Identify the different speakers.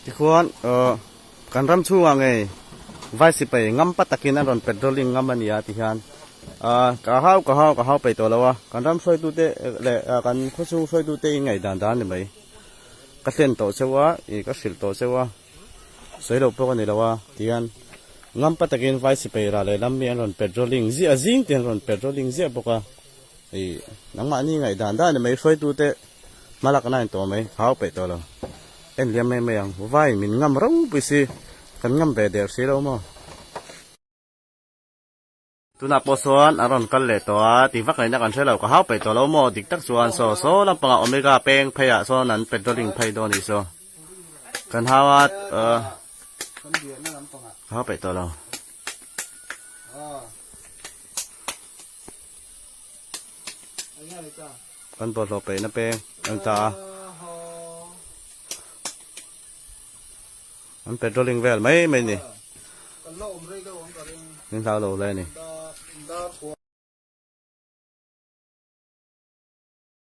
Speaker 1: Tikhuan kan ram chhungah ngei vai sipai ngam pa takin an rawn patrolling ngam a ni a tihian ka hau ka hau ka hau peih tawh lo a, kan ram hruaitute leh kan khawchhung hruaitute in ngaihdan dan a ni mai. Ka hlen tawh cheu a, ih ka hrilh tawh cheu a, sawi loh pawh ka ni lo a tihian ngam pa takin vai sipai rah leh lam mi an rawn patrolling ziah a, zing te an rawn patrolling ziah bawk a, ih nangmahni ngaihdan dan a ni mai hruaitute. Hmalak na in tawh mai, hau peih tawh lo. En liam mai mai ang, vai min ngam ropui si, kan ngam ve der si lo maw. Tunah pawh sawn an rawn kal leh tawh a, ti vak ngaihna kan hre lo, ka hau peih tawh lo maw, dik tak chuan saw saw lampangah Omega peng pheiah sawn an patrolling phei dawn anih saw. Kan hau a, ka hau peih tawh lo. Kan bawlhhlawh peihna peng an ta a. An patrolling vel mai mai ni. Min hlau lo hle a ni.